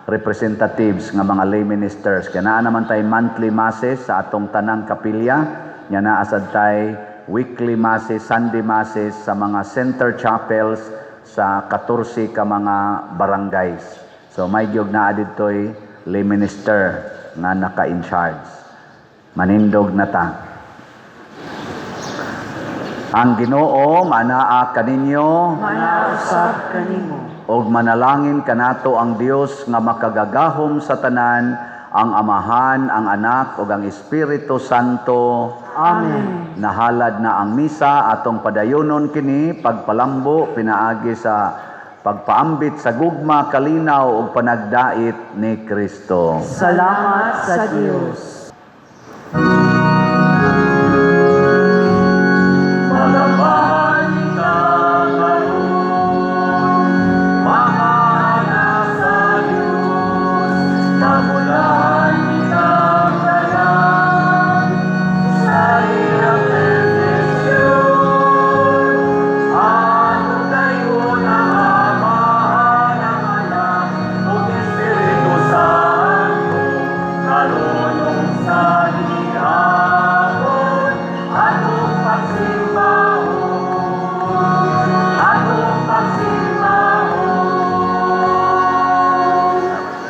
representatives nga mga lay ministers. Kaya naa naman tay monthly masses sa atong tanang kapilya. Nya naa sad tay weekly masses, Sunday masses sa mga center chapels sa 14 ka mga barangays. So may gyud naa didtoy lay minister nga naka-in charge. Manindog na ta. Ang Ginoo manaa kaninyo. Usab kanimo. Ug manalangin kanato ang Dios nga makagagahom sa tanan, ang Amahan, ang Anak ug ang Espiritu Santo. Amen. Nahalad na ang misa, atong padayonon kini pagpalambo pinaagi sa pagpaambit sa gugma, kalinaw ug panagdait ni Kristo. Salamat sa Dios.